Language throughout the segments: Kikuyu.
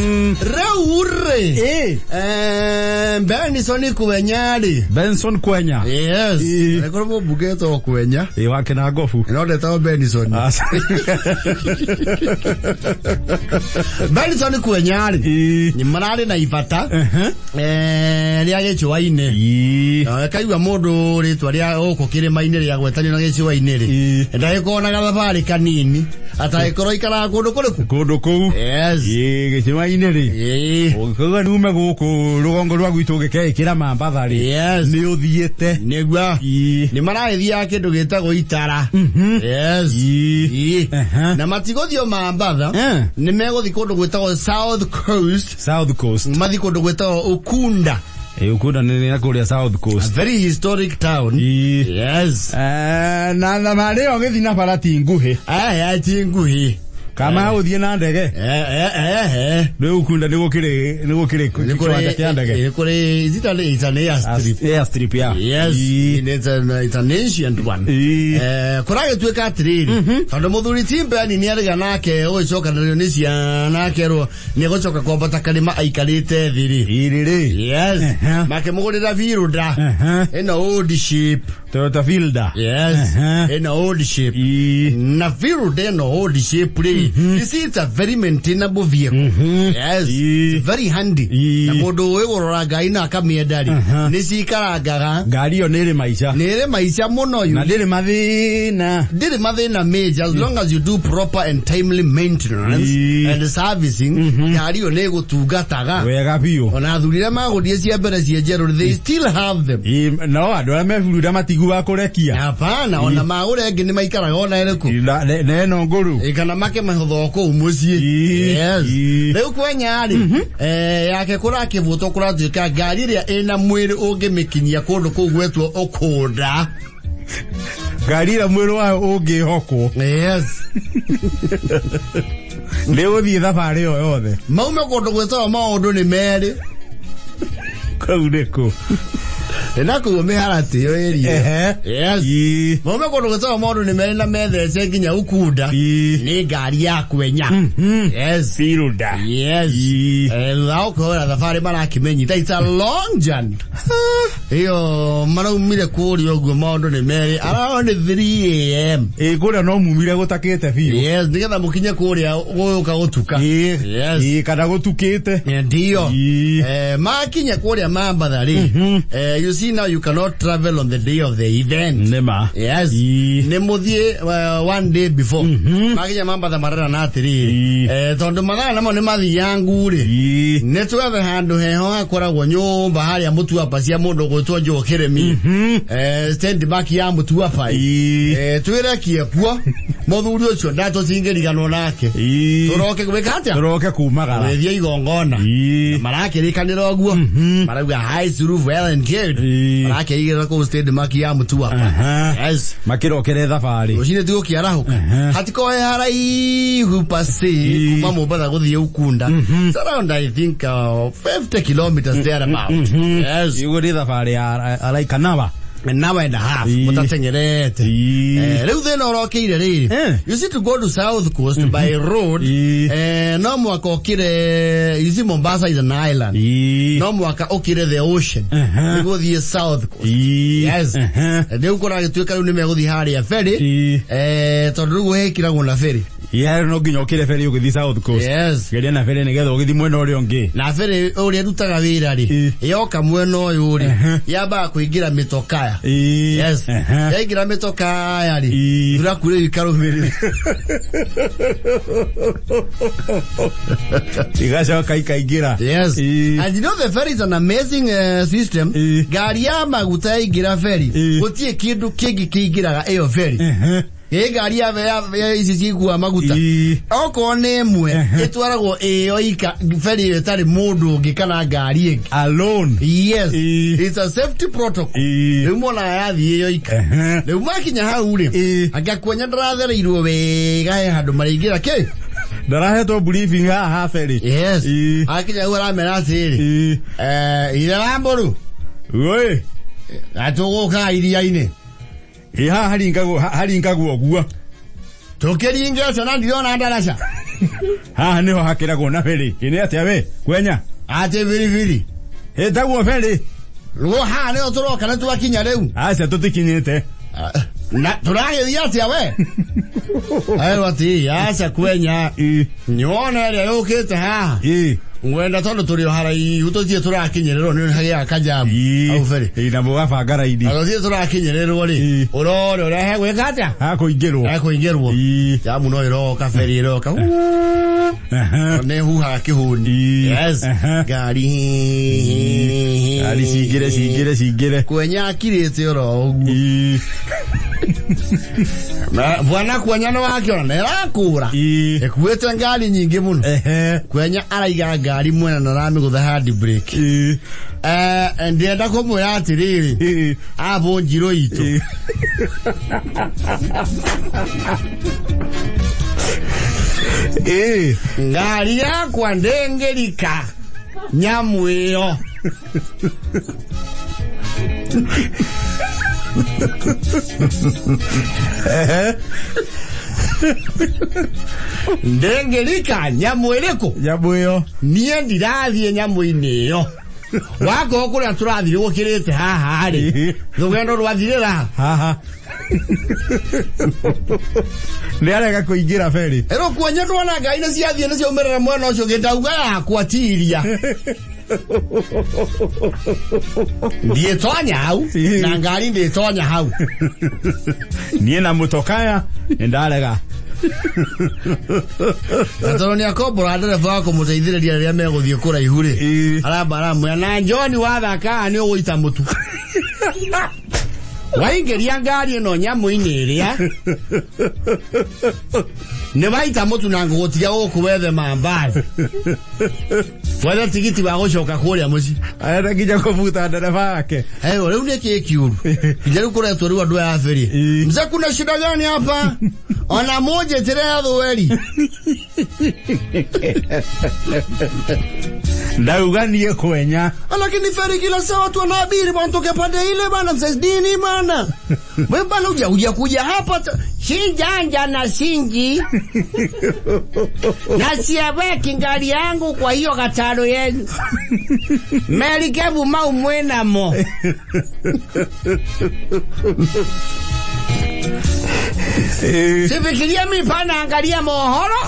Rĩu rĩ, Benson Kwenya rĩ. Benson Kwenya. Yes. Ĩĩ. Angĩkorwo mũmbunge etagwo Kwenya. Ĩ wake na ngobu. No ndetagwo Benson. Aca. Benson Kwenya rĩ, Ĩĩ. nĩ mararĩ na ibata Ehe. rĩa gĩcũa-inĩ. Ĩĩ. Kaigua mũndũ rĩtwa rĩa gũkũ kĩrĩma-inĩ rĩa gwetanio na gĩcũa-inĩ rĩ, Ĩĩ. ndagĩkorwo na gathabarĩ kanini atagĩkorwo ikaraga kũndũ kũrĩkũ. Kũndũ kũu. Yes. Ĩĩ gĩcũa-inĩ rĩ. Ĩĩ. Ũngĩkauga nume gũkũ rũgongo rwa gwitũ ũgĩkeĩkĩra Mambatha rĩ. Yes. Nĩ ũthiĩte. Nĩguo. Ĩĩ. Nĩ maragĩthiaga kĩndũ gĩtagwo itara. Yes. Ĩĩ. Ĩĩ. Ehe. Na matigũthiĩ Mambatha, Eh. nĩ megũthiĩ kũndũ gwĩtagwo South Coast, South Coast. mathiĩ kũndũ gwĩtagwo Ukunda. Ĩ Ukunda nĩ na kũrĩa South A Coast. very historic town. Ĩĩ. Yes. Na thabarĩ ĩyo ũgĩthiĩ na bara ti nguhĩ. Aya ti nguhĩ. Kama ũthiĩ na ndege. Rĩu Ukunda nĩ gũkĩrĩ kĩwanja kĩa ndege. Nĩ kũrĩ, is it an, it's an airstrip. Airstrip ya. Yes, Ĩĩ. it's an ancient one. Ĩĩ. Kũragĩtuĩka atĩrĩrĩ, tondũ mũthuri ti Mbeni nĩ arĩga nake ũgĩcokanĩrĩrio nĩ ciana akerwo nĩ egũcoka kwambata karĩma aikarĩte thĩ rĩ. Ĩrĩ rĩ. Yes. Ehe. Makĩmũgũrĩra Fielder. Ehe. Ĩno old shape. Toyota Fielder. Yes. Ehe. Ĩno old shape. Ĩĩ. Na Fielder ĩno old shape rĩ. You see, it's a very maintainable vehicle. Yes. Ĩĩ. It's very handy. Ĩĩ. Na mũndũ ũĩ kũrora ngari na akamĩenda rĩ, nĩ cikarangaga. Ngari ĩyo nĩ ĩrĩ maica. Nĩ ĩrĩ maica mũno Na yu. ndĩrĩ mathĩna. Ndĩrĩ mathĩna major as long as you do proper and timely maintenance Ĩĩ. and servicing, ngari ĩyo nĩ ĩgũtungataga. Wega biũ. Ona athuri arĩa magũrire cia mbere ciĩ njerũ, they still have them. Ĩĩ, no andũ arĩa meburura matiguaga kũrekia. Hapana, ona magũra ĩngĩ nĩ maikaraga ona ĩrĩkũ. Na ĩno ngũrũ. Ĩ, kana make mahũthwo kũu mũciĩ. Ĩĩ. Yes. Ĩĩ. Rĩu Kwenya rĩ, yake kũrakĩbutwo kũratuĩka ngari ĩrĩa ĩna mwĩrĩ ũngĩmĩkinyia kũndũ kũu gwetwo Ũkũnda. Ngari ĩrĩa mwĩrĩ wayo ũngĩhokwo. Yes. Nĩ ũthiĩ thabarĩ ĩyo yothe. Maume kũndũ gwĩtagwo maũndũ nĩ merĩ. Kũu nĩ kũ? Na kũu mĩharatĩ ĩyo ĩria. Ehe. Yes. Ĩĩ. Maume kũndũ gwĩtagwo maũndũ nĩ merĩ na methece nginya Ukunda. Ĩĩ. Nĩ ngari ya Kwenya. Yes. Fielder. Yes. Ĩĩ. Thutha wa gũkĩhũra thabarĩ marakĩmenyita it's a long journey. Ĩyo maraumire kũrĩa ũguo maũndũ nĩ merĩ around 3 a.m. Ĩĩ kũrĩa no mumire gũtakĩte biũ. Yes, nĩgetha mũkinye kũrĩa gũgũka gũtuka. Ĩĩ. Yes. Ĩĩ kana gũtukĩte. Ndiyo. Ĩĩ. Makinya kũrĩa Mambatha rĩ, you see now you cannot travel on the day of the event. Nĩma. Yes. Ĩĩ. Nĩ mũthiĩ one day before. Makinya Mambatha marerana atĩrĩrĩ, Ĩĩ. Tondũ mathaa namo nĩ mathiangu rĩ, Ĩĩ. nĩ twethe handũ heho hakoragwo nyũmba harĩa mũtuapa cia mũndũ gwĩtwo Njũũ Kĩrĩmi, stand back ya mũtuapa. Ĩĩ. Twĩrekie kuo mũthuri ũcio ndatũcingĩriganwo nake. Ĩĩ. Tũroke gwĩka atĩa? Tũroke kumagara. Gwĩthiĩ igongona. Ĩĩ. Marakĩrĩkanĩra ũguo, marauga high through well and good. Ĩĩ. Marakĩigĩrĩra kũu stand mark ya mũtuapa. Aha. Yes. Makĩrokere thabarĩ. Rũcinĩ tigũkĩarahũka. Aha. Hatikoe haraihu pasi Ĩĩ. kuma Mombatha gũthiĩ Ukunda. It's around, I think, 50 kilometers thereabout. Yes. Ĩguo nĩ thabarĩ ya like an hour. An hour and a half Ĩĩ. mũtateng'erete. Ĩĩ. Rĩu thĩna ũrokĩire rĩrĩ, you see, to go to South Coast by road, Ĩĩ. no mwaka ũkĩre, you see, Mombasa is an island, Ĩĩ. no mwaka ũkĩre the ocean nĩguo ũthiĩ South Coast. Ĩĩ. Yes. Rĩu kũragĩtuĩka rĩu nĩ megũthiĩ harĩa ferry, Ĩĩ. Tondũ rĩu hĩkĩragwo na ferry. Yeah, no nginya ũkĩre ferry ũgĩthiĩ South Coast. Yes. Geria na ferry nĩgetha ũgĩthiĩ mwena ũrĩa ũngĩ. Na ferry ũrĩa ĩrutaga wĩra rĩ, Ĩĩ. yoka mwena ũyũ rĩ, Ehe. yambaga kũingĩra mĩtokaya. Ĩĩ. Yes. Yaingĩra mĩtokaya rĩ, Ĩĩ. thuraku rĩu ikarũmĩrĩra. Igacoka ikaingĩra. Yes. Ĩĩ. And you know the ferry is an amazing system. Ĩĩ. Ngari ya maguta yaingĩra ferry, Ĩĩ. gũtirĩ kĩndũ kĩngĩ kĩingĩraga ĩyo ferry. Ĩ ngari ya ici cikuaga maguta. Ĩĩ. Okorwo nĩ ĩmwe, ĩtwaragwo ĩyo ika ferry ĩyo ĩtarĩ mũndũ ũngĩ kana ngari ĩngĩ. Alone. Yes. Ĩĩ. It's a safety protocol. Ĩĩ. Rĩu monaga yathiĩ ĩyo ika. Rĩu makinya hau rĩ, Ĩĩ. anga Kwenya ndarathereirwo wega he handũ maraingĩra kĩ? Ndarahetwo briefing haha ha ferry. Yes. Ĩĩ. Akinya hau aramera atĩrĩrĩ, Ĩĩ. Ithe wa mbũrũ, Oi. na tũgũkaga iria-inĩ. Ĩ haha haringagwo ũguo. Tũkĩringe ũcio na ndirona ndaraca. Haha nĩho hakĩragwo na bĩrĩ. Ĩ nĩ atĩa we? Kwenya. Atĩ biribiri. Ĩtagwo bĩrĩ. Rwo haha nĩho tũroka na twakinya rĩu. Aca tũtikinyĩte. Na tũragĩthiĩ atĩa we? Aerwo atĩ aca kwenya. Nyona ĩrĩa yũkĩte haha. Ngwenda tondũ tũrĩ o haraihu tũtirĩ tũrakinyĩrĩrwo nĩ hagĩaga kajamu. Hau bere. Ĩ na mũgabanga raini. Na tũtirĩ tũrakinyĩrĩrwo rĩ. Ũrore ũrĩa hegwĩka atĩa? Hakũingĩrwo. Hekũingĩrwo. Jamu no ĩroka beri ĩroka. Nĩ huhaga kĩhũni. Yes. Ngari. Ngari cingĩre cingĩre cingĩre. Kwenya akirĩte oro ũguo. Na bwana kwenya nĩ wakĩona na ĩrakũra. Ĩkuĩte ngari nyingĩ mũno. Kwenya araiga ngari mwena na aramĩgũtha hand brake. Ndĩrenda kũmwĩra atĩrĩrĩ, abũnjirũ itũ. Ngari yakwa ndĩngĩrika nyamũ ĩyo. Ndĩngĩrika nyamũ ĩrĩkũ? Nyamũ ĩyo. Niĩ ndirathiĩ nyamũ-inĩ ĩyo. Wakorwo kũrĩa tũrathiĩ gũkĩrĩte haha rĩ, rũgendo rwathirĩra haha. Nĩ arega kũingĩra beri. Ĩro kuonye ndwona ngai nĩ ciathiĩ nĩ ciaumĩrĩra mwena ũcio ngĩndauga yakwa tiria. Ndiĩtonya hau na ngari ndĩtonya hau. Niĩ na mũtokaya nĩ ndarega. Na tondũ nĩ akombora ndereba wa kũmũteithĩrĩria rĩrĩa megũthiĩ kũraihu rĩ, aramba aramwĩra na John wathaka nĩ ũgũita mũtu. Waingĩria ngari ĩno nyamũ-inĩ ĩrĩa nĩ waita mũtu na ngũgũtiga gũkũ wethe mambathi. Wethe tigiti wa gũcoka kũrĩa mũciĩ. Arenda nginya kũbuta ndereba yake. Eyo, rĩu nĩ kĩĩ kĩũru? Nginya rĩu kũretwo rĩu andũ aya ferĩ. Mzee kuna shida gani hapa? Ona mũnjĩtĩre athweri. Ndauga niĩ kwenya. Lakini feri kila saa watu wanaabiri bwana, toke pande ile bana, mzee nini bana? Wewe bana uja uja kuja hapa si janja na sinji. Na siaweki ngari yangu kwa hiyo kataro yenu. Merikebu mau mwenamo. Sifikiria mi pana angalia mohoro.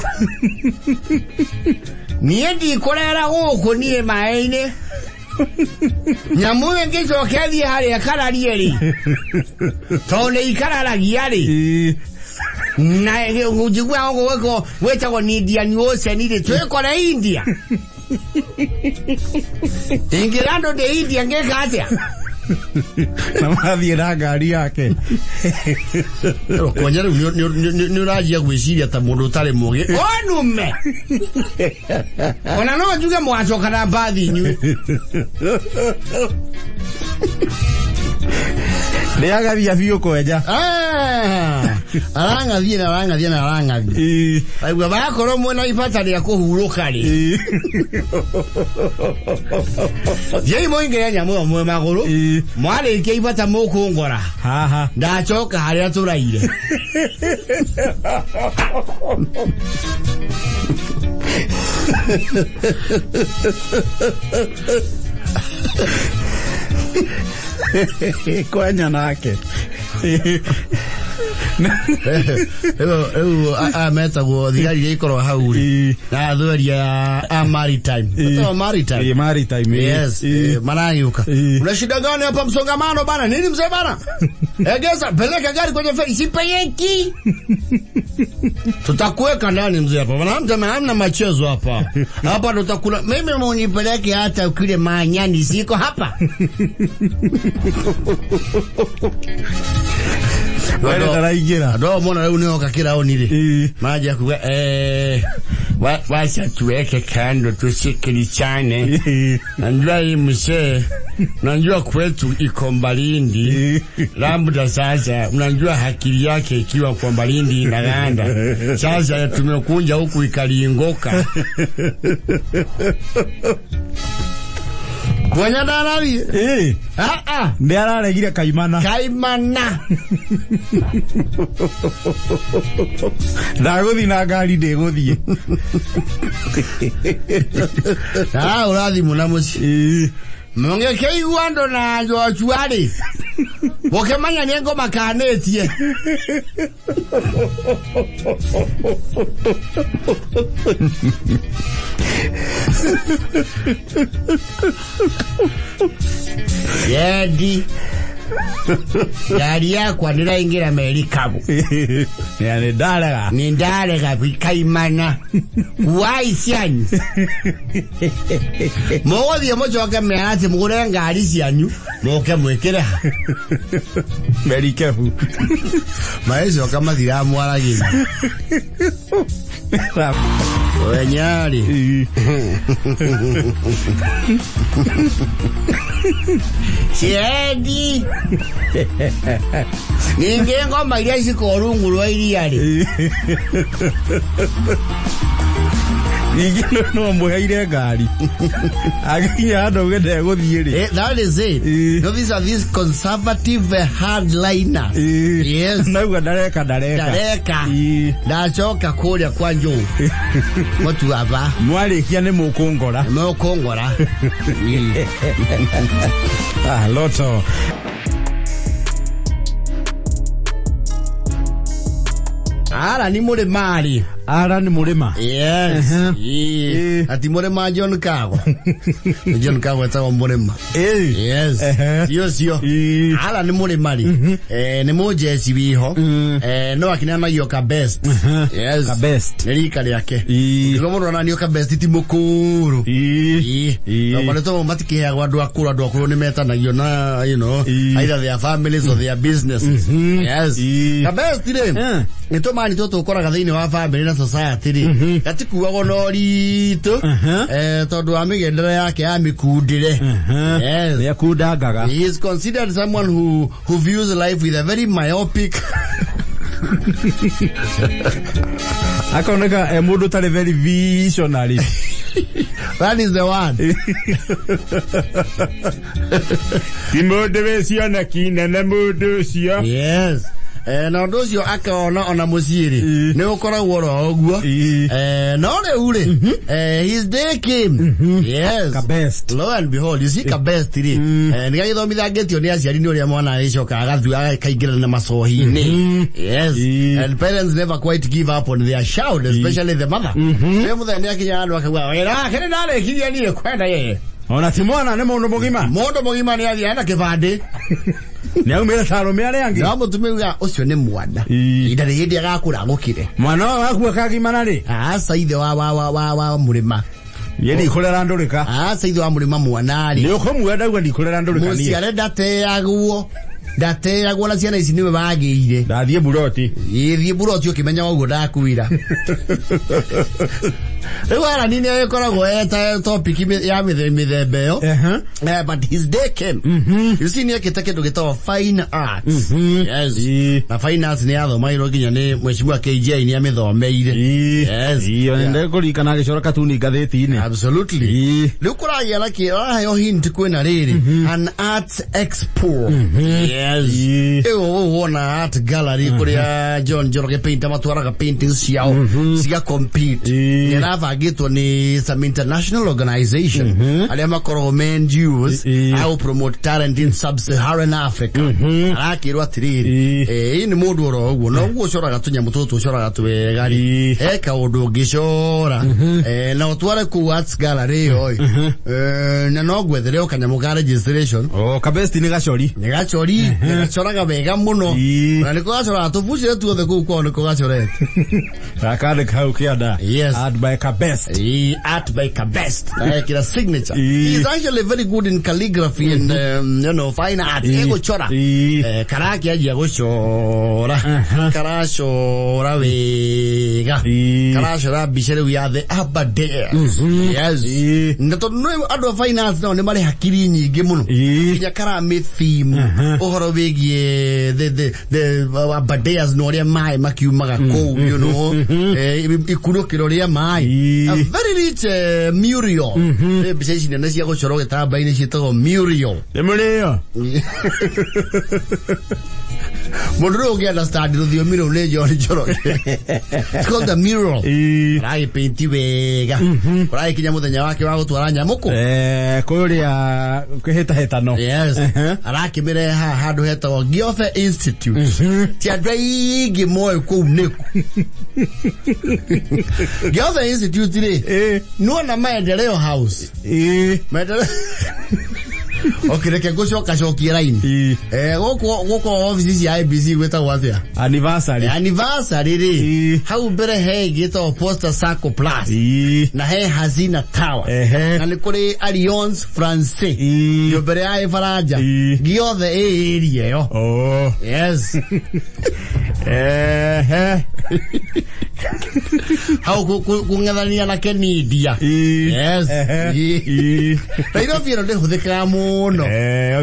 Niĩ ndikũrera gũkũ niĩ maĩ-inĩ. Nyamũ ĩyo ĩngĩcoka ĩthiĩ harĩa ĩkararie rĩ, tondũ nĩ ikararagia rĩ, na njiguaga gũkũ gwĩtagwo ni Indian Ocean rĩ, twĩkore India. Ingĩra andũ ndĩ India ngĩka atĩa? Na mathiĩ na ngari yake. Kwanya rĩu nĩ ũranjia gwĩciria ta mũndũ ũtarĩ mũgĩ. Onume! Ona no njuge mũgacoka na mbathi inyuĩ. Nĩ agathia biũ kwenja. Arang'athia na arang'athia na arang'athia. Aigua bakorwo mwena ibata rĩa kũhurũka rĩ. Thiĩi mũingĩre nyamũ ĩyo mwĩ magũrũ. Mwarĩkia ibata mũkũngora. Haha. Ndacoka harĩa tũraire. Kwenya nake. Rĩu aya metagwo thigari iria ikoragwo hau rĩ, na athweri a maritime. Metagwo maritime. Maritime. Yes, maragĩũka. Una shida gani hapa msongamano bana? Nini mzee bana? Egeza, peleka gari kwenye feri, sipeleki. Tutakuweka ndani mzee hapa. Bana mtu hamna machezo hapa. Hapa tutakula. Mimi munipeleke hata kule manyani siko hapa. Wele ndaraingĩra. Andũ mona rĩu nĩoka kĩraoni rĩ. Maja kuga wacha tuweke kando tusikilizane. Najua hii mzee, najua kwetu iko Mbalindi. Labda sasa unajua hakili yake ikiwa kwa Mbalindi inaganda. Sasa tumekunja huku ikalingoka. Mwenya ndarathiĩ. Ĩĩ. Ah, ah. Nĩ araregire kaimana. Kaimana. Ndagũthiĩ na ngari ndĩgũthiĩ. Arahũra thimũ na mũciĩ. Ĩĩ. Mũngĩkĩigua andũ na Joshua rĩ, mũkĩmenya nĩ ngũmakanĩtie. Yendi ngari yakwa ndĩraingĩra merikabu. Ya nĩ ndarega. Nĩ ndarega kaimana kuai cianyu mũgũthiĩ mũcoke mĩarati mũgũre ngari cianyu mũke mwĩkĩre ha. Merikebu. Magĩcoka mathiramwaragĩria wenyarĩ. Ciendi ningĩ ngoma iria cikorwo rungu rwa iria rĩ. Ningĩ no mũheire ngari. Agĩkinya handũ auge ndegũthiĩ rĩ. That is it. No, these are these conservative hardliners. Yes. Nauga ndareka ndareka. Ndareka. Ndacoka kũrĩa kwa Njũũ mũtuaba. Mwarĩkia nĩ mũkũngora. Mũkũngora. Ah, loto. Ara ni mũrĩma rĩ. Ara nĩ mũrĩma. Yes. Ĩĩ. Ati mũrĩma John Kago. John Kago etagwo mũrĩma. Ĩĩ. Yes. Ti ũcio. Ĩĩ. Ara nĩ mũrĩma rĩ. Nĩ mũjeci wiho. No akinanagio ka best. Yes. Ka best. Nĩ rika rĩake. Ĩĩ. Nĩguo mũndũ onanio ka best ti mũkũrũ. Ĩĩ. Ĩĩ. No marĩtwa mau matikĩheagwo andũ akũrũ, andũ akũrũ nĩ metanagio na you know, Ĩĩ. either their families or their businesses. Yes. Ĩĩ. Ka best rĩ. Nĩ tũmani tũtũ ũkoraga thĩinĩ wa family na society rĩ. Gatikuagwo na ũritũ. Tondũ wa mĩgendere yake ya mĩkundĩre. Yes. Nĩ akundangaga. He is considered someone who views life with a very myopic Akoneka e mũndũ ũtarĩ very visionary. That is the one. Ti mũndũ wĩ cioneki nene mũndũ ũcio. Yes. Na ũndũ ũcio akona ona mũciĩ rĩ Ĩĩ. nĩ ũkoragwo oro ũguo. Ĩĩ. No rĩu rĩ, his day came. Yes. Ka best. Lo and behold, you see ka best rĩ, nĩ gagĩthomithangĩtio nĩ aciari nĩ ũrĩa mwana agĩcoka agathiĩ akaingĩra na macohi-inĩ. Yes. Ĩĩ. And parents never quite give up on their child, especially the mother. Rĩu mũthenya nĩ akinya handũ akauga wĩra wake nĩ ndarĩkirie niĩ kwenda yeye. Ona ti mwana nĩ mũndũ mũgima. Mũndũ mũgima nĩ athiĩ ena kĩbandĩ. Nĩ aumĩre ta arũme arĩa angĩ. No mũtumia uga ũcio nĩ mwana. Ĩĩ. Ihinda rĩ hĩndĩ agakũra agũkĩre. Mwana ũyũ waku akagimara rĩ. Aca ithe wa mũrĩma. Niĩ ndikũrera ndũrĩka. Aca ithe wa mũrĩma mwana rĩ. Nĩ ũkũmuona ndauga ndikũrera ndũrĩka niĩ. Mũciare ndateagwo. Ndateagwo na ciana ici nĩwe wagĩire. Ndathiĩ mburoti. Ĩĩ thiĩ mburoti ũkĩmenya ũguo ndakwĩra. Rĩu Arani nĩ agĩkoragwo eta topic ya mĩthemba ĩyo. But his day came. You see nĩ ekĩte kĩndũ gĩtagwo fine arts. Yes. Ĩĩ. Na fine arts nĩ yathomairwo nginya nĩ mheshimiwa KJ nĩ amĩthomeire. Yes. Ĩĩ, ona ndekũririkana agĩcora katuni ngathĩti-inĩ. Absolutely. Ĩĩ. Rĩu kũragĩa na kĩ ũraheo hint kwĩna rĩrĩ an arts expo. Yes. Ĩĩ. Ĩyo ũũ wona art gallery kũrĩa John Njoroge painter matwaraga paintings ciao ciga compete. Ĩĩ. Nĩ ĩrabangĩtwo nĩ some international organization arĩa makoragwo me NGOs Ĩĩ. a gũ promote talent in sub-Saharan Africa. Arakĩrwo atĩrĩrĩ, Ĩĩ. ĩĩ nĩ mũndũ oro ũguo na ũguo ũcoraga tũnyamũ tũtũ ũcoraga twega rĩ. Ĩĩ. He kaũndũ ũngĩcora na ũtware kũu arts gallery ĩyo ĩ. Na no ngwethere o kanyamũ ka registration. O kabesti nĩ gacori. Nĩ gacori, nĩ gacoraga wega mũno. Ĩĩ. Na nĩko gacoraga tũbucĩre tuothe kũu kwao nĩko gacorete. Gakandĩka hau kĩanda. Yes. Art by Kabest. Ĩĩ, art by Kabest. Na ekĩra signature. Ĩĩ. He is actually very good in calligraphy and you know, fine art. Ĩĩ. Egũcora. Ĩĩ. Karakĩanjia gũcora. Karacora wega. Ĩĩ. Karacora mbica rĩu ya the Aberdares. Yes. Ĩĩ. Na tondũ nĩ andũ a fine arts nao nĩ marĩ hakiri nyingĩ mũno. Ĩĩ. Nginya karamĩ theme ũhoro wĩgiĩ the Aberdares na ũrĩa maĩ makiumaga kũu, you know, ikunũkĩro rĩa maĩ. Ĩĩ. A very rich mural. Nĩ mbica ici nene cia gũcorwo gĩtamba-inĩ ciĩtagwo mural. Nĩ mũrĩo. Mũndũ rĩu ũngĩ understand rũthiomi rũu nĩ John Njoroge. It's called the mural. Ĩĩ. Aragĩpĩnti wega. Ũragĩkinya mũthenya wake wa gũtwara nyamũ kũ? Kũrĩa kĩhĩtahĩtano. Yes. Arakĩmĩrehe haha handũ hetagwo Giothe Institute. Ti andũ aingĩ moĩ kũu nĩku. Giothe Institute rĩ, nĩwona Maendeleo House. Maendeleo. Okay, reke ngũcoka cokie raini. Gũkũ gũkũ ofici cia IBC gwĩtagwo atĩa? Anniversary. Anniversary rĩ, hau mbere he ĩngĩ ĩtagwo Posta Sacco Plus. Na he Hazina Tower. Na nĩ kũrĩ Alliance Francaise. Nyũmba ĩrĩa ya Ĩbaranja. Giothe ĩ area ĩyo. Oh. Yes. Hau kũng'ethania na Kenidia. Yes. Nairobi ĩno ndĩhũthĩkaga mũno.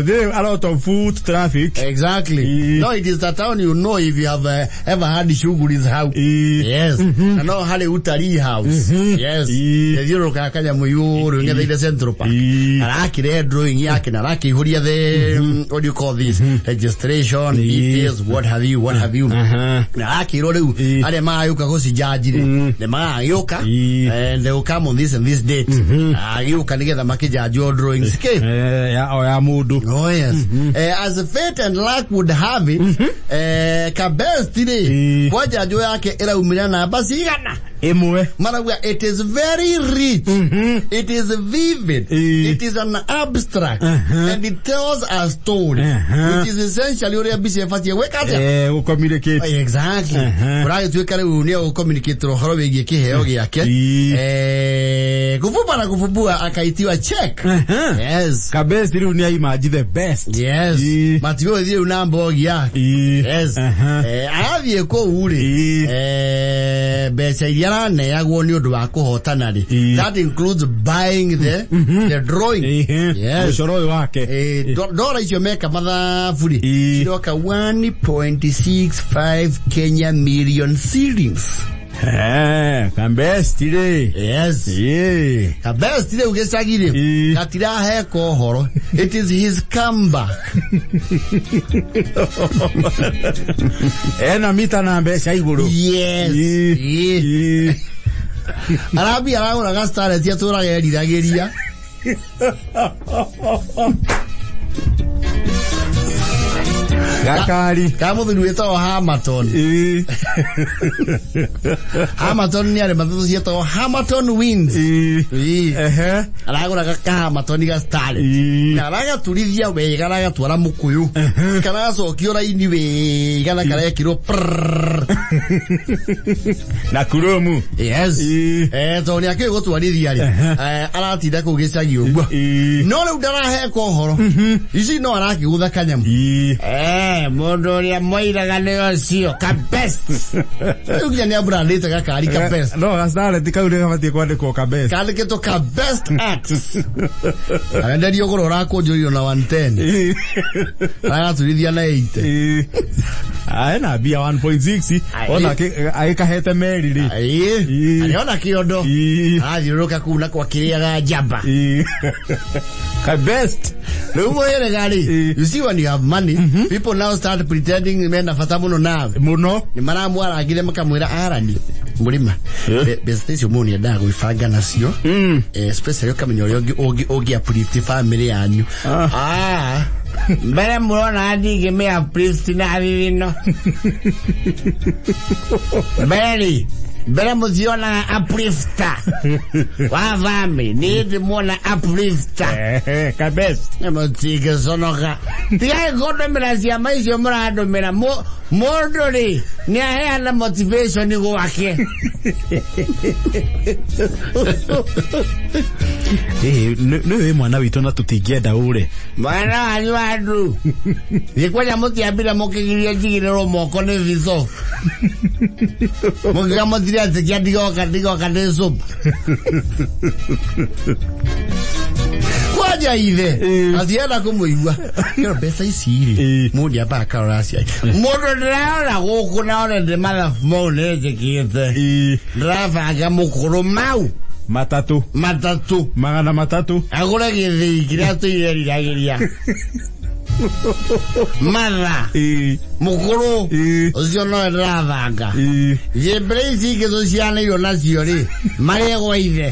There a lot of foot traffic. Exactly. No, it is the town you know if you have ever had shughuli hau. Yes. Na no harĩ utalii house. Yes. Ĩthiũrũrũkaga kanyamũ igũrũ ĩng'etheire Central Park. Arakĩrehe drawing yake na arakĩihũria the what do you call this? Registration, details, what have you, what have you. Na arakĩrwo rĩu arĩa magagĩũka gũcijaji rĩ, nĩ magagĩũka and they will come on this and this date. Agĩũka nĩgetha makĩjanjwo drawings kĩ. Ya o ya mũndũ. Oh yes. As fate and luck would have it, Kabest rĩ, kwanja njũ yake ĩraumĩra namba cigana? Ĩmwe. Marauga it is very rich. It is vivid. It is an abstract. And it tells a story. Which is essentially ũrĩa mbica ĩbatiĩ gwĩka atĩa? Gũcommunicate. Exactly. Ũragĩtuĩka rĩu nĩ egũcommunicate ũhoro wĩgiĩ kĩheo gĩake. Kũbumba na kũbumbua akaitiwa check. Yes. Kabest rĩu nĩ aimanji the best. Yes. Matigũgĩthiĩ rĩu na mbogi yake. Yes. Arathiĩ kũu rĩ, mbeca iria araneagwo nĩ ũndũ wa kũhotana rĩ, that includes buying the drawing. Yes. Mũcoro ũyũ wake. Dora icio meka mathabu rĩ, ciroka 1.65 Kenya million shillings. Kabest rĩ. Yes. Kabest rĩu gĩcagi rĩ, gatiraheka ũhoro. It is his comeback. Ena mita na mbeca igũrũ. Yes. Arambia aragũraga starlet atũraga eriragĩria. Gakari. Ka mũthuri wĩtagwo Hamaton. Hamaton nĩ arĩ matatũ ciĩtagwo Hamaton Winds. Aragũraga ka Hamaton ga starlet. Na aragaturithia wega aragatwara mũkũyũ. Karacokio raini wega na karekirwo prrrr. Na kuromu. Yes. Tondũ nĩ akĩũĩ gũtwarithia rĩ, aratinda kũu gĩcagi ũguo. No rĩu ndaraheka ũhoro. Ici no arakĩgũtha kanyamũ. Mũndũ ũrĩa moiraga nĩ ũcio Kabest. Rĩu nginya nĩ abrandĩte gakari Kabest. No gastarlet kau nĩ gabatiĩ kwandĩkwo Kabest. Kandĩkĩtwo Kabest Art. Arenderio gũrũ ũrakũnjũrio na 110. Araturithia na 80. Ena mbia 1.6 ona agĩkahete meri rĩ. Arĩona kĩondo. Arathiũrũrũka kũu na kwakĩrĩaga njamba. Kabest. Rĩu mũhĩrĩga rĩ, you see when you have money, people now start pretending mena bata mũno nawe. Mũno. Nĩ maramwarangire makamwĩra arani mũrĩma mbeca icio mũndũ nĩendaga gwĩbanga nacio, especially ũkamenya ũrĩa ũngĩ uplift family yanyu. Mbere mũrona ndingĩmĩ uplift na thithino mbere rĩ, mbere mũtionaga uplifter wa family, niĩ ndĩmuona uplifter. Kabest. Mũtingĩconoka, tigai kũndũmĩra ciama icio mũrandũmĩra. Mũndũ rĩ, nĩ aheana motivation gwake. Nĩ wĩ mwana witũ na tũtingĩenda ũre. Mwana wanyu wa ndu thiĩ kwanja, mũtiambire mũkĩgiria njigĩrĩrwo moko nĩ vitho, mũkiuga mũtiretĩkia ndigoka ndigoka ndĩ cuba. Kwaja ithe Ĩĩ. atienda kũmũigua kĩro mbeca ici rĩ Ĩĩ. mũndũ nĩambaga akarora aciari mũndũ ndĩrarora gũkũ na one ndĩ mathabu mau nĩnjĩkĩte Ĩĩ. ndĩrabanga mũkũrũ mau Matatũ. matatũ 300. agũre gĩthĩi kĩrĩa tũireriragĩria matha Ĩĩ. mũkũrũ Ĩĩ. ũcio nowe ndĩrabanga Ĩĩ. njĩmbĩrĩ ici ingĩ tũcianĩirwo nacio rĩ marĩ gwa ithe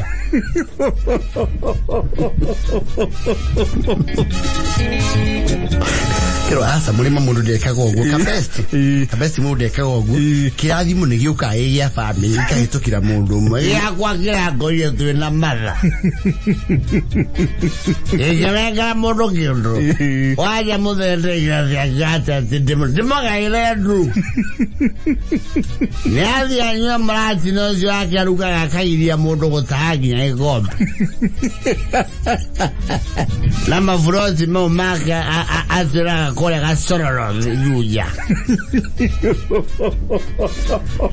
kĩro aca mũrĩma mũndũ ndekaga ũguo kabesti Ĩĩ. kabesti mũndũ ndekaga ũguo Ĩĩ. kĩrathimo nĩ gĩũkaga gĩ gĩa bamĩrĩ gĩkahĩtũkĩra mũndũ ũmwe gĩakwa kĩrangorire twĩ na matha gĩkĩnengera mũndũ kĩndũ Ĩĩ. waja mũthende irathi ate atĩ ndĩmũgaĩre ndu nĩ athiĩ anyue mũratina ũcio wake arugaga akairia mũndũ gũtaha nginya gĩkombe na maburoti mau make atwĩraga kũrĩa gacororo Juja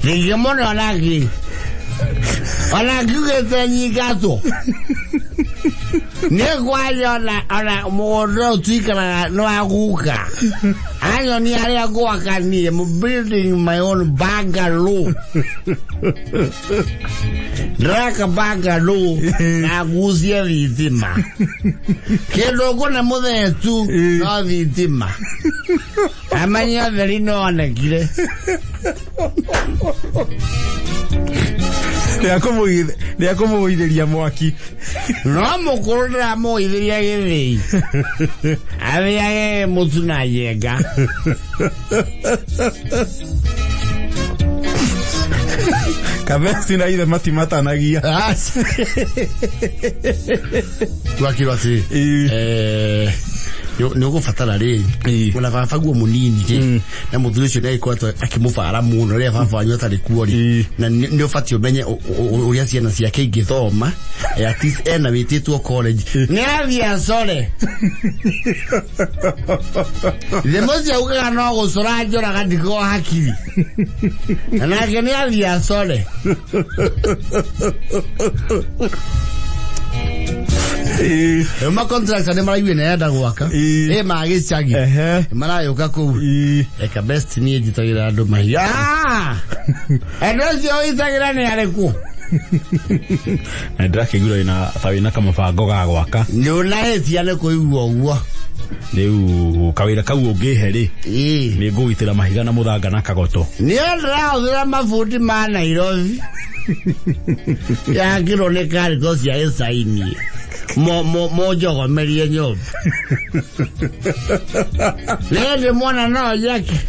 rĩngĩ mũno onaki onangiugĩte nyingatwo nĩ kwaja ona ona mũgũnda ũyũ tuikaraga nĩ wa guka anyonia arĩa ngwaka niĩ I'm building my own bungalow ndĩraka bungalow na ngucie thitima kĩndũ ngũne mũthee tu no thitima amenye ũtheri nĩwonekire Nĩakũmũgũithĩria mwaki. No mũkũrũ ndĩramũgũithĩria gĩthĩi athĩage mũtu na njenga Kabesti na ithe matimatanagia. Twakirwo atĩrĩ Ĩĩ. Nĩ ũgũbatara rĩrĩ Ĩĩ. ona baba guo mũnini rĩ na mũthuri ũcio nĩagĩkoretwo akĩmũbara mũno rĩrĩa baba wanyu atarĩ kuo rĩ Ĩĩ. na nĩ ũbatiĩ ũmenye ũrĩa ciana ciake ingĩthoma at least ena wĩtĩtwo college nĩ athiĩ acore ithe mũcio augaga no gũcora njoraga ndiko hakiri na nake nĩ athiĩ acore Ĩĩ. Rĩu macontractor nĩ maraigua nĩ arenda gwaka Ĩĩ. ĩ magĩcagi Ehe. marayũka kũu Ĩĩ. eka best niĩ njitagĩra andũ mahiga Ah! andũ acio wĩitagĩra nĩ arĩkũ Na ndĩrakĩigua wĩna ta wĩna kamũbango ga gwaka. nĩ ũnahĩtia nĩ kũigua ũguo Rĩu kawĩra kau ũngĩhe rĩ Ĩĩ. nĩ ngũgitĩra mahiga na mũthanga na kagoto. niĩ ndĩrahũthĩra mabundi ma Nairobi yakĩrwo nĩ kariko cia gĩcaini monjogomerie nyũmba nĩ ndĩ mwana no njake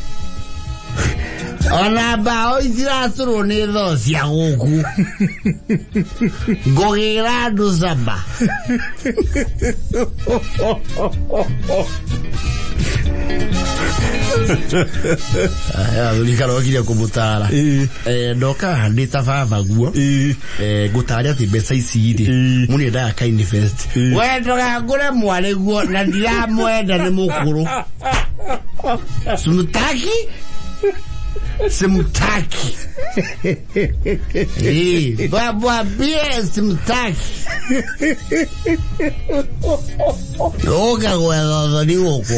ona mbaũ itiratũrwo nĩ thoo cia gũkũ ngũgĩra andũ caba Thuri karokire kũmũtara Ĩĩ. Ndoka ndĩ ta baba guo Ĩĩ. Ngũtare atĩ mbeca ici rĩ Ĩĩ. mũndũ endaga ka invest Ĩĩ. we ndũgangũre mwarĩ guo na ndiramwenda nĩ mũkũrũ simutaki simutaki Ĩĩ, bwambie simutaki ũka gwetha ũthoni gũkũ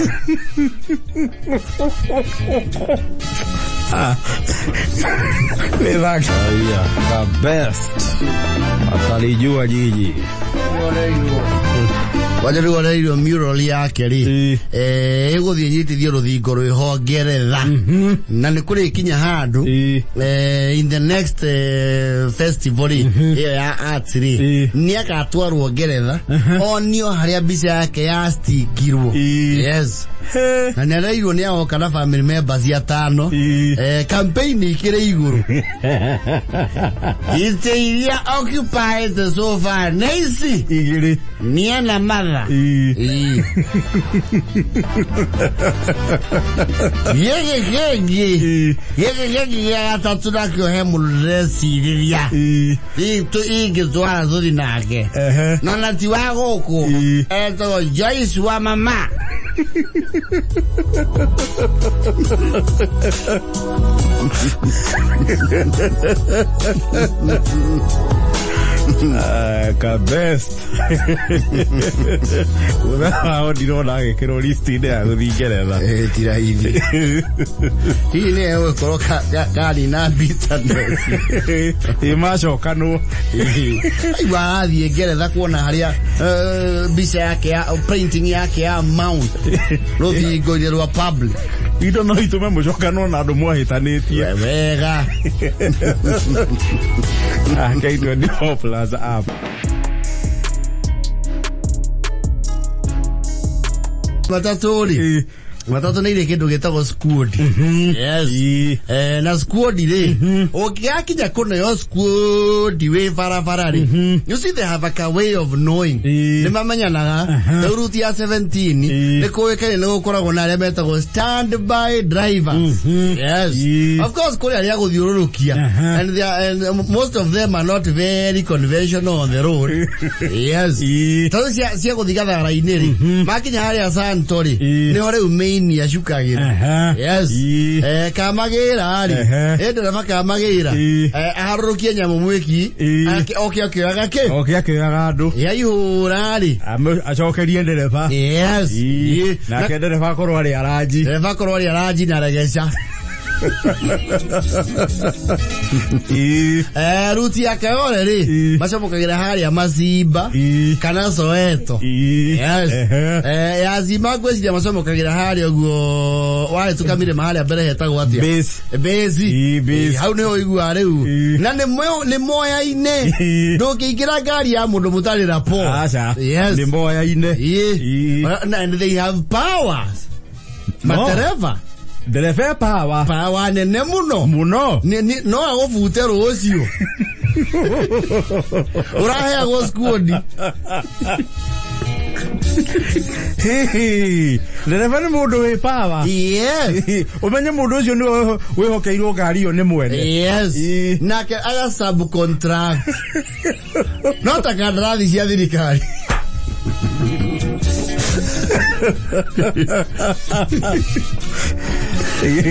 Nĩ thaka. The best. Atalijua jiji. Kwanja rĩu oreirwo mural yake rĩ Ĩĩ. Ĩgũthiĩ nyitithio rũthingo rwĩho Ngeretha na nĩ kũrĩkinya handũ Ĩĩ. In the next festival rĩ ĩyo ya arts rĩ Ĩĩ. nĩ agatwarwo Ngeretha onio harĩa mbica yake yastingirwo Ĩĩ. yes He. na nĩ areirwo nĩ agoka na family members atano Ĩĩ. Campaign ikĩrĩ igũrũ itĩ iria occupied so far nĩ ici Igĩrĩ. niĩ na matha Ĩĩ. Ĩĩ. Gĩkĩ kĩngĩ Ĩĩ. gĩkĩ kĩngĩ gĩa gatatũ nakĩo he mũndũ ndĩrecirĩria Ĩĩ. ingĩtwara tũthi nake Ehe. no na ti wa gũkũ Ĩĩ. etagwo Joyce wa mama Ah, ka best Mũthenya wao ndirona agĩkĩrwo list-inĩ ya gũthiĩ Ngeretha. Eh, ti raithi. Hihi nĩ egũkorwo kari na bitterness. Ĩ macokanwo. Aigua arathiĩ Ngeretha kuona harĩa mbica yake ya painting yake ya mount rũthingo-inĩ rwa public. Indo no itũme mũcokanwo na andũ mwahĩtanĩtie. Wega. Ah, K24 Plus app. Matatũ rĩ, matatũ nĩ irĩ kĩndũ gĩtagwo squad. Yes. Na squad rĩ, ũngĩgakinya kũneo squad wĩ barabara rĩ, you see they have like a way of knowing. Nĩ mamenyanaga. Rĩu route ya 17 nĩ kũĩkaine nĩ gũkoragwo na arĩa metagwo stand by drivers. Yes. Of course kũrĩ arĩa gũthiũrũrũkia, and most of them are not very conventional on the road. Yes. Tondũ cia gũthiĩ gathara-inĩ rĩ, makinya harĩa Santo rĩ, nĩho rĩu main acukagĩra. Yes. Kamagĩra rĩ, ĩ ndereba kamagĩra, aharũrũkie nyamũ mwĩki, oke akĩoyaga kĩ? Oke akĩoyaga andũ. Yaihũra rĩ. Acokerie ndereba. Yes. Nake ndereba akorwo arĩ aranji. Ndereba akorwo arĩ aranji na regeca. Ruti ya Kayole rĩ, macomokagĩra harĩa Macimba kana Soweto. Yes. Ya Zima ngwĩciria macomokagĩra harĩa ũguo warĩtũka mĩrĩma harĩa mbere hetagwo atĩa? Base. Base. Base. Hau nĩho ũiguaga rĩu. Na nĩ moyaine. Ndũngĩingĩra ngari ya mũndũ mũtarĩ rapport. Aca. Yes. Nĩ moyaine. And they have powers. Matereba. Ndereba power. Power nene mũno. Mũno. No agũbute rũciũ. Ũraheagwo squad. Ndereba nĩ mũndũ wĩ power. Yes. Ũmenye mũndũ ũcio nĩwe wĩhokeirwo ngari ĩyo nĩ mwene. Yes. Nake aga subcontract. No ta kandarathi cia thirikari.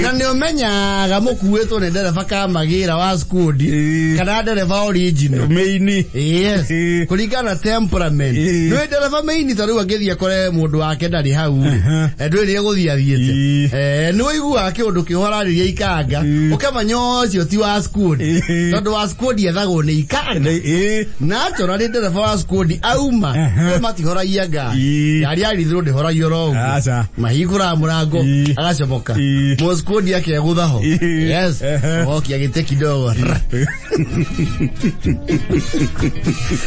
Na nĩ ũmenyaga mũkuĩtwo nĩ ndereba kamagĩra wa squad kana ndereba original. Meini. Yes. Kũringana na temperament. Nĩ ndereba meini ta rĩu angĩthiĩ akore mũndũ wake ndarĩ hau. Ndũĩ nĩ egũthiĩ athiĩte. Nĩ ũiguaga kĩũndũ kĩhorarĩria ikanga, ũkamenya ũcio ti wa squad. Tondũ wa squad ethagwo nĩ ikanga. Naturally ndereba wa squad auma, matihoragia ngari. Ngari yarithirwo ndĩhoragio oro ũguo. Aca. Mahingũraga mũrango, agacomoka. Mũsquad akegũtha ho. Yes. Okia gĩtĩ kidogo.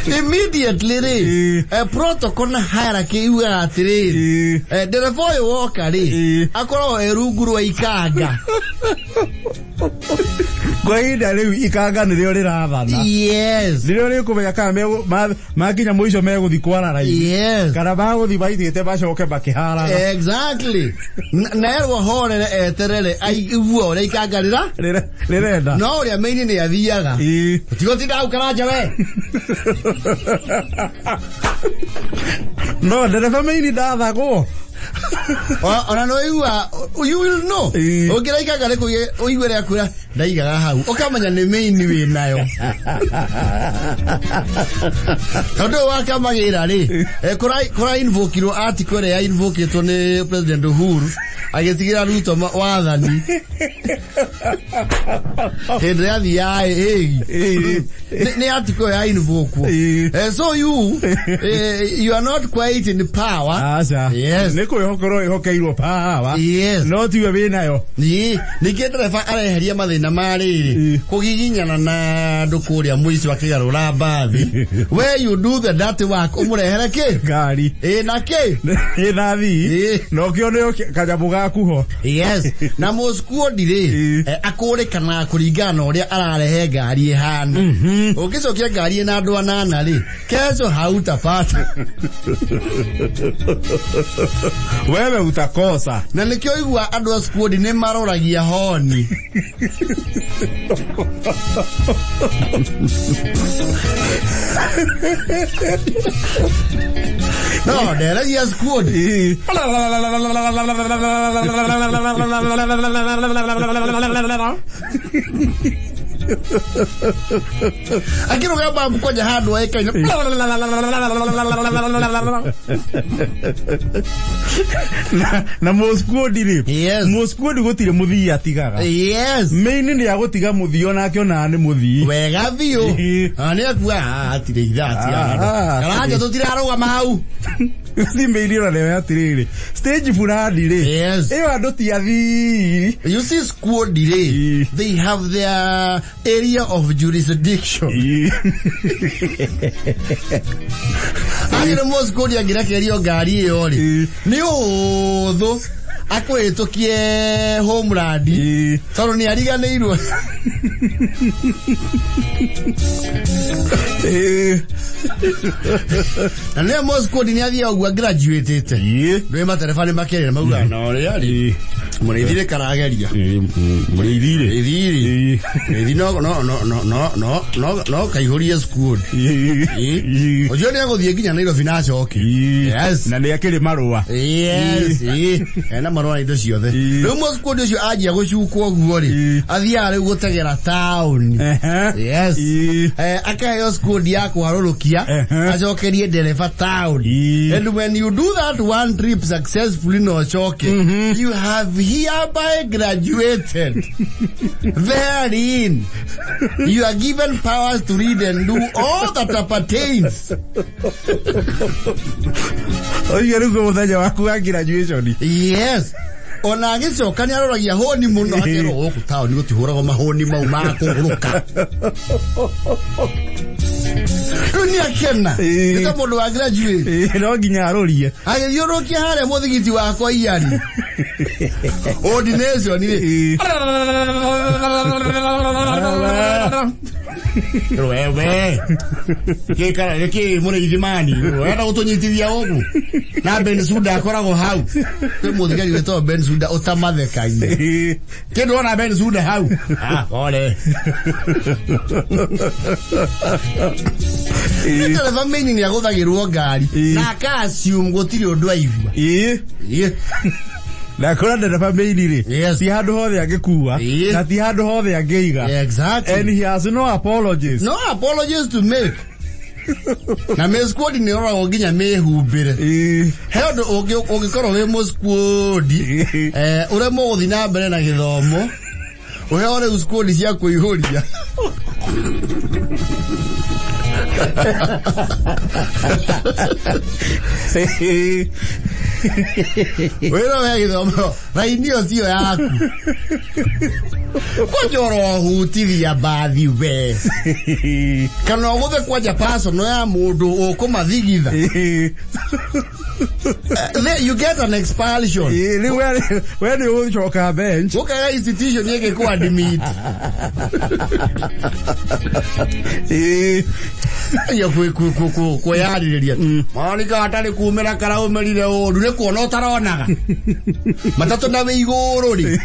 Immediately rĩ, protocol na hierarchy yugaga atĩrĩrĩ, ndereba ũyũ woka rĩ, akoragwo e rungu rwa ikanga. Kwa ihinda rĩu ikanga nĩrĩo rĩrathana. Yes. Nĩrĩo rĩkũmenya kana makinya mũico megũthiĩ kwara raini. Yes. Kana magũthiĩ maitĩte macoke makĩharaga. Exactly. Na erwo horere eterere aigue ũrĩa ikanga rĩrenda. No ũrĩa maini nĩ athiaga. Tigotinda hau karanja we. No ndereba maini ndathagwo. Ona no igua, you will know. Ũngĩra ikanga rĩkũige ũigue rĩakwĩra ndaigaga hau, ũkamenya nĩ maini wĩ nayo. Tondũ ũyũ wa kamagĩra rĩ, kũra invokirwo article ĩrĩa ya invokĩtwo nĩ President Uhuru agĩtigĩra Ruto wathani hĩndĩ ĩrĩa athiaga Hague. Nĩ article ya invokwo. So you are not quite in power. Aca. Yes. Nĩ kwĩhokerwo ĩhokeirwo power. Yes. No tiwe wĩ nayo. Ningĩ ndereba areheria mathĩna ma rĩrĩ, kũgiginyana na andũ kũrĩa mũico akĩgarũra mbathi. Where you do the dirty work, ũmũrehere kĩ? Ngari. Na kĩ? Na thii. Na ũkĩone kanyamũ gaku ho. Yes. Na mũsquad rĩ, akũrĩkanaga kũringana na ũrĩa ararehe ngari ĩhana. Ũngĩcokia ngari ĩna andũ anana rĩ, kesho hautapata. Wewe utakosa. Na nĩkĩo ũiguaga andũ a squad nĩ maroragia honi. No, nderagia squad. Akĩrũgama kwanja handũ oĩkaine. Na mũskuodi rĩ, Yes. mũskuodi gũtirĩ mũthii atigaga. Yes. Main nĩ agũtiga mũthii onake onaga nĩ mũthii. Wega biũ. Ĩĩ. Nĩ akua hatirĩ ithati. Ah, Karanja tũtirarũgama hau. Thi main ona nĩwe atĩrĩrĩ, stage fulani rĩ, Yes. ĩyo andũ ti athii. You see squad rĩ, Ĩĩ. they have their area of jurisdiction. Ĩĩ. Agĩrĩ mũ squad angĩrekererio ngari ĩyo rĩ, Ĩĩ. nĩ ũhũthũ akũhĩtũkie homeland Ĩĩ. tondũ nĩ ariganĩirwo. Ĩĩ. Na nĩwe mũ squad nĩ athiaga ũguo graduatĩte. Ĩĩ. Ndũĩ matereba nĩ makerire maugaga na ũrĩa rĩ, Ĩĩ. mũrĩithi rĩ karageria. Ĩĩ, mũrĩithi rĩ. Mũrĩithi rĩ, Ĩĩ. mũrĩithi no no no no no no no no kaihũrie squad. Ĩĩ. Ĩĩ. Ũcio nĩ egũthiĩ nginya Nairobi na acoke. Ĩĩ. Yes. Na nĩ akĩrĩ marũa. Yes, ĩĩ. Ena marũa na indo ciothe. Ĩĩ. Rĩu mũsquad ũcio anjia gũcukwo ũguo rĩ, Ĩĩ. athiaga rĩu gũtegera taũni. Ehe. Yes. Ĩĩ. Akaheo squad ya kũharũrũkia, Ehe. acokerie ndereba taũni. Ĩĩ. And when you do that one trip successfully na ũcoke, you have hereby graduated. Therein, you are given powers to read and do all that appertains. Ũcio rĩu mũthenya waku wa graduation. Yes. Ona agĩcoka nĩ aroragia hũni mũno akerwo gũkũ taũni gũtihũragwo mahũni mau ma kũgũrũka. Rĩu nĩ akena. Ĩĩ. Nĩ ta mũndũ wa graduate. Ĩĩ, no nginya arũrie. Agĩthiũrũrũkia harĩa mũthigiti wakwa iyani. Ordination rĩ. Ĩĩ. Wewe. Gĩkara gĩkĩ mũrĩithi mani. Wenda gũtũnyitithia gũkũ. Na Ben Suda akoragwo hau. Kwĩ mũthigari wĩtagwo Ben Suda ũtamathekagia. Ĩĩ. Kĩndũ ona Ben Suda hau. Ah, pole. Ĩĩ. Ndereba main nĩ agũthagĩrwo ngari. Ĩĩ. Na aka assume gũtirĩ ũndũ aigua. Ĩĩ. Ĩĩ. Na kũrĩa ndereba main rĩ, Yes. ti handũ hothe angĩkua, Ĩĩ. na ti handũ hothe angĩiga. Exactly. And he has no apologies. No apologies to make. Na mĩ squad nĩ ĩroragwo nginya mĩhumbĩre. Ĩĩ. He ũndũ ũngĩkorwo wĩ mũsquad, Ĩĩ. ũremwo gũthiĩ na mbere na gĩthomo, ũheo rĩu squad cia kũihũria. Ĩĩ. Wĩra we gĩthomo, raini ĩyo tiyo yaku. Kwanja ũrohutithia mbathi we. Kana ũgũthe kwanja personal ya mũndũ ũkũmathigitha. Ĩĩ. Then you get an expulsion. Ĩĩ, rĩu we nĩ ũgũcoka bench. Ũkaga institution ĩngĩ admit. Ĩĩ. Ya kwĩyarĩrĩria. Monika hatarĩ kumĩra karaumĩrire ũru nĩ kuona ũtaronaga. Matatũ na wĩ igũrũ rĩ.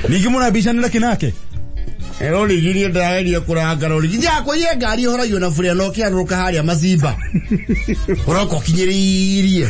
Ningĩ mũrambicanĩra kĩnake? Rũrigi niĩ ndĩrageria kũranga rũrigi. Ndĩrakũiye ngari ĩhoragio na burĩa na ũkĩharũrũka harĩa Macimba. Ũroka ũkinyĩrĩirie.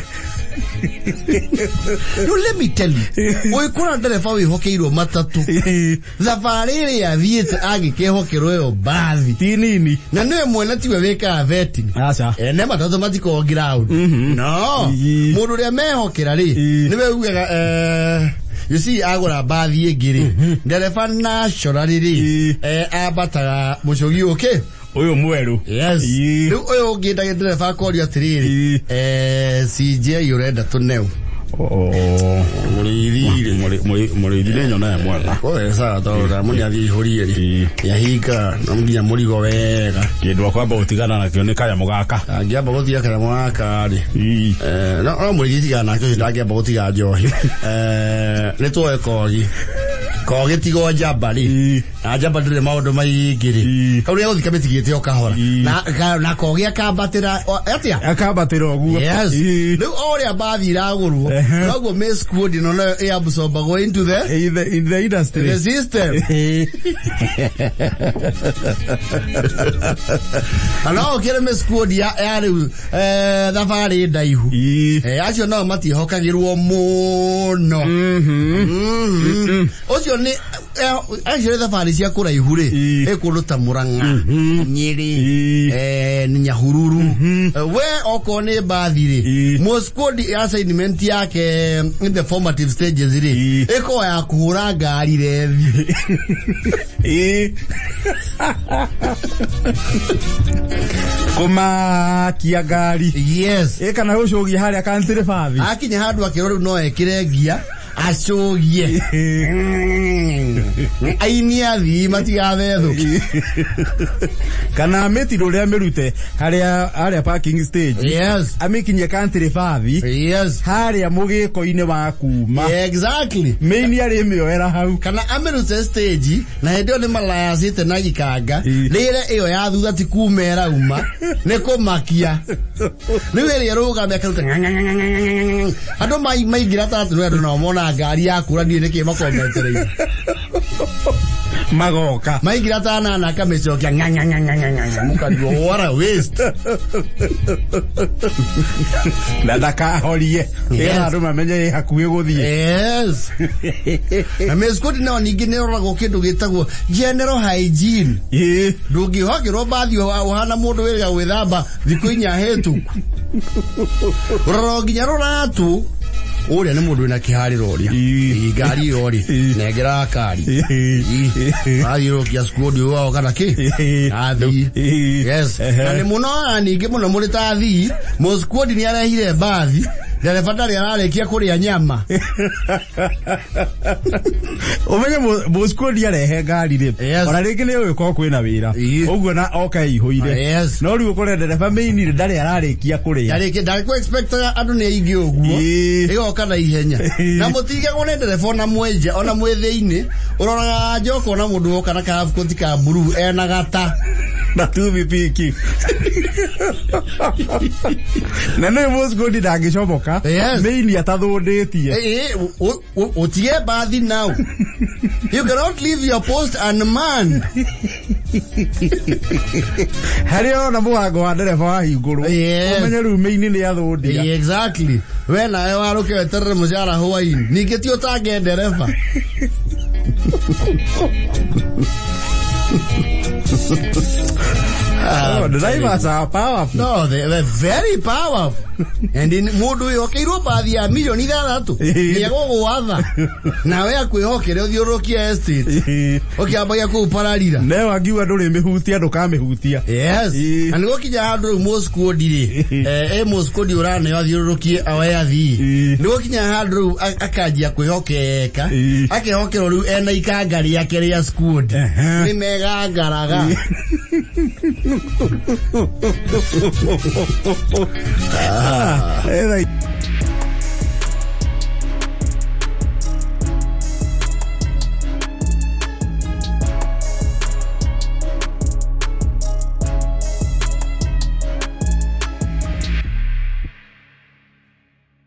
Rĩu let me tell you, ũngĩkora ndereba wĩhokeirwo matatũ, Ĩĩ. thabarĩ ĩrĩa athiĩte angĩkehokerwo ĩyo mbathi. Ti nini. Na nĩwe mwene tiwe wĩkaga vetting. Aca. Ene matatũ matikoragwo ground. No, Ĩĩ. mũndũ ũrĩa mehokera rĩ, Ĩĩ. nĩwe ugaga you see agũra mbathi ĩngĩ rĩ, ndereba naturally rĩ, Ĩĩ. ambataga mũcũgi ũkĩ. Ũyũ mwerũ. Yes. Ĩĩ. Rĩu ũyũ ũngĩ ndagĩ ndereba akorio atĩrĩrĩ, Ĩĩ. CJ ũrenda tũneu. Oh. Mũrĩithi rĩ. Mũrĩithi nĩ nyonaga mwega. Oe sawa tondũ ndamũ nĩathiĩ ihũrie rĩ. Ĩĩ. Nĩahinga no nginya mũrigo wega. Kĩndũ akwamba gũtigana nakĩo nĩ kanyamũ gaka. Angĩamba gũtiga kanyamũ gaka rĩ. Ĩĩ. No mũrĩithi tigana nake ũcio ndangĩamba gũtiga njohi. Nĩ tuoe kogi. Kogi tigo njamba rĩ. Ĩĩ. Na njamba ndĩrĩ maũndũ maingĩ rĩ. Ii. Kau nĩ gũthika mĩtigĩte o kahora. Ii. Na kogĩa kambatĩra atĩa? Akambatĩra ũguo. Yes. Ii. Rĩu o ũrĩa mbathi iragũrwo, Ehe. noguo Miss Kuondi ĩno nayo ĩabsorbagwo into the In the industry. the system. Ii. Na no ũkĩre Miss Kuondi ya rĩu thabarĩ ndaihu. Ii. Acio nao matiĩhokagĩrwo mũno. Ũcio nĩ acio nĩ thabarĩ cia kũraihu rĩ, Ii. ĩ kũndũ ta Murang'a, Nyĩrĩ, Ii. Nyahururu. We okorwo nĩ mbathi rĩ, Ii. Mũskundi assignment yake in the formative stages rĩ, Ii. ĩkorwo ya kũhũra ngari rethi. Ii. Kũmakia ngari. Yes. Ĩ kana gũcũgia harĩa country bathi. Akinya handũ akĩrwo rĩu no ekĩre ngia acũgie. Aini athii matigathethũke. Kana amĩtirũre amĩrute harĩa parking stage. Yes. Amĩkinyie country bathi. Yes. Harĩa mũgĩko-inĩ wa kuma. Exactly. Mĩini arĩmĩoera hau. Kana amĩrute stage na hĩndĩ ĩyo nĩ malayacĩte na gikanga Ii. rĩre ĩyo ya thutha ti kuma ĩrauma nĩ kũmakia rĩu ĩrĩa ĩrũgame akaruta andũ maingĩra tatũ nĩ andũ nao mona ngari ya kũra niĩ nĩkĩ makometereire Magoka. Maingĩra ta nana akamĩcokia mũkarigwo, what a waste. Na ndakahorie. Nĩgetha andũ mamenye ĩ hakuhĩ gũthiĩ. Yes. Na mĩskuti nao ningĩ nĩ ĩroragwo kĩndũ gĩtagwo general hygiene. Ĩ. Ndũngĩhokerwo mbathi ũhana mũndũ wĩrĩga gwĩthamba thikũ 4 hĩtũku. Rora nginya rũratũ ũrĩa nĩ mũndũ wĩna kĩharĩro ũrĩa. Ii. Ii, ngari ĩyo rĩ, Ii. nengera kari. Ĩ. Athiũrũkia skundi ũyũ wao kana kĩ? Ĩ. Athii. Ĩ. Yes. Ehe. Na nĩ mũno na ningĩ mũno mũrĩ ta athii, mũskundi nĩ arehire mbathi, ndereba ndarĩ ararĩkia kũrĩa nyama. Ũmenye mũskundi arehe ngari rĩ, Yes. ona rĩngĩ nĩ ũgĩkorwo kwĩna wĩra Ii. ũguo na oka ĩihũire. Yes. No rĩu ũkore ndereba mĩini rĩ ndarĩ ararĩkia kũrĩa. Ndarĩkia ndarĩ expect andũ nĩ aingĩ ũguo. Ii. Ĩgoka na ihenya. Ii. Na mũtigagwo nĩ ndereba ona mwenja ona mwĩ thĩinĩ, ũroraga nja ũkona mũndũ woka na kabuti ka blue ena gata. Na toothpick. Na nĩ mũskundi ndangĩcomoka Yes. mĩini atathũndĩtie. Ũtige mbathi now. You cannot leave your post unmanned. Harĩa ona mũrango wa ndereba wahingũrwo, Yes. ũmenye rĩu mĩini nĩ athũndia. Exactly. We nawe warũke weterere mũcara hwainĩ. Ningĩ ti ũtange ndereba. Oh, drivers are powerful. No, they're very powerful. And in mũndũ wĩhokeirwo mbathi ya milioni 6 Ĩĩ. nĩ egũgwatha nawe akwĩhokere ũthiũrũrũkie estate ũkĩambagia kũu pararira. Newe angiuga ndũrĩmĩhutia ndũkamĩhutia. Yes. Ĩĩ. Na nĩgũkinya handũ rĩu mũskundi rĩ, Ĩĩ. ĩ mũskundi ũraneo athiũrũrũkie oe athii. Ĩĩ. Nĩgũkinya handũ rĩu akanjia kwĩhokeka, Ĩĩ. akehokerwo rĩu ena ikanga rĩake rĩa skundi. Ehe. Nĩ megangaraga. Ah,